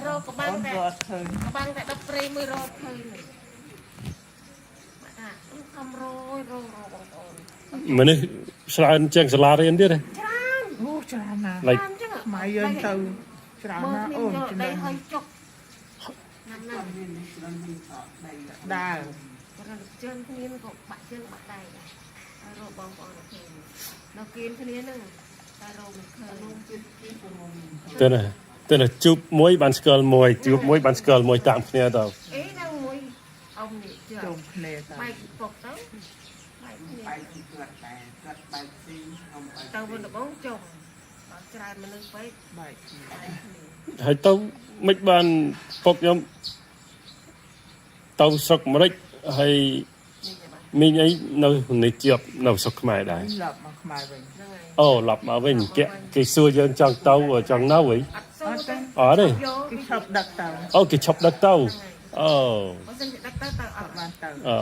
រកកបាំងតែ រត់ឃើញ កបាំងតែដុតព្រៃមួយរកឃើញបាទខំរយរករកបងប្អូន មនុស្សច្រើនជាងសាលារៀនទៀតហ៎ ច្រើន អូច្រើនណាស់ Like ច្រើនចឹង ខ្មែរយើងទៅច្រើន មើល ណាស់អូន គ្នាយក ចំណេញ ដីហើយចុកណាស់ណាស់ មានច្រើនមានអត់ដី ដើរ រកជើងគ្នាក៏បាក់ជើងបាក់ដៃដែរហើយរកបងប្អូនឃើញនៅគៀនគ្នាហ្នឹងតែរកមិនឃើញ ទៅណាទៅណាជួបមួយបានស្គាល់មួយជួបមួយបានស្គាល់មួយតាមគ្នាទៅ អេនៅមួយអ៊ំនេះជឿ ជុំគ្នាទៅ បែកពុកទៅបែកគ្នា បែកគាត់តែគាត់បែកស៊ីអំបែក ទៅវិញដំបងចុំដល់ច្រើនមនុស្សពេក បែកគ្នា បែកគ្នា ហើយទៅមិនបានពុកខ្ញុំទៅស្រុកអាមេរិកហើយ នេះទេបាទ មីងអីនៅនេះជាប់នៅស្រុកខ្មែរដែរ ឡប់មកខ្មែរវិញ ហ្នឹងហើយ អូឡប់មកវិញគេគេសួរយើងចង់ទៅចង់នៅអី អត់សូវទេ អត់ទេ យក គេឈប់ដឹកទៅ អូគេឈប់ដឹកទៅអូ បើសិនជាដឹកទៅទៅអ អ ត់ ត់បានទៅ អូ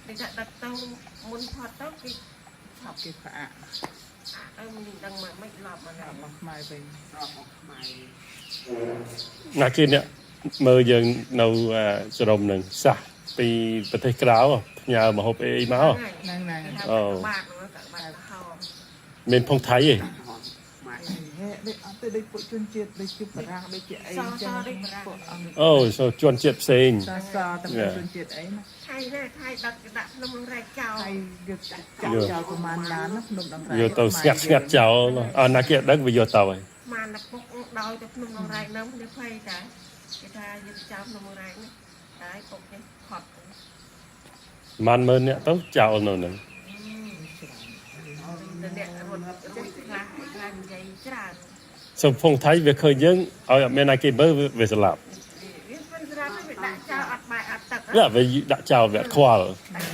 គេថាដឹកទៅមុនផុតទៅគេឆប់ គេផ្អាក អាទៅមិនដឹងមកមិនឡប់មកណា ឡប់មកខ្មែរវិញ រកមកខ្មែរ ណាគេអ្នកមើលយើងនៅសរមនឹងសះពីប្រទេសក្រៅផ្ញើមកហូបអីអីមក ហ្នឹងហ្នឹង អូបាក់ហ្នឹងទៅបាក់ហោ មានផុងថៃទេ ហមខ្មែរ ហេដូចអត់ទៅដូចពួកជនជាតិដូចជាបារាំងដូចជាអីចឹងពួកអង្គ អូសូជនជាតិផ្សេង សសតែជនជាតិអីណា ថៃណាថៃដឹកដាក់ភ្នំរែកចោល ថៃយកចាក់ចោលប្រហែលឡានណាភ្នំដងរែក យកទៅស្ងាត់ស្ងាត់ចោលអើណាគេអត់ដឹងវាយកទៅហើយ មានតែពុកដោយទៅភ្នំដងរែកហ្នឹងគ្នាភ័យតាគេថាយកចោលភ្នំដងរែកនេះតែពុកនេះខត់ទៅ ម៉ានម៉ឺនអ្នកទៅចោលនៅហ្នឹង ទៅអ្នករត់រួចខ្លះខ្លះនិយាយច្រើន សូមផុងថៃវាឃើញយើងឲ្យអត់មានណាគេមើលវាស្លាប់ វាមិនស្រាប់ទេវាដាក់ចោលអត់បាយអត់ទឹក វាវាដាក់ចោលវាអត់ខ្វល់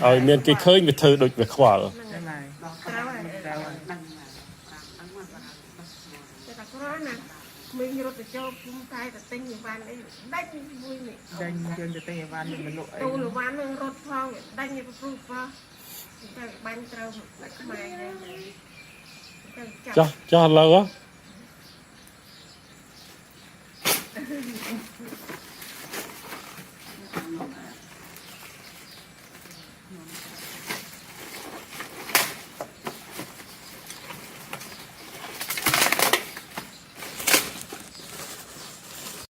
ឲ្យមានគេឃើញវាធ្វើដូចវាខ្វល់ ហ្នឹងហើយ ដល់ ត្រូវហើយ ត្រូវហើយ ដឹងមកដឹងមក តែតែគ្រាន់ណាក្មេងរត់ទៅចូលភូមិតែទៅទិញអីវ៉ាន់អីដាច់មួយនេះ ដេញយើងទៅទិញអីវ៉ាន់នេះមកលក់អី ទូលវ៉ាន់នឹងរត់ផងដាច់នេះព្រោះផងតែបាញ់ត្រូវខ្មែរទៅចាប់ ចោះចោះឥឡូវហ៎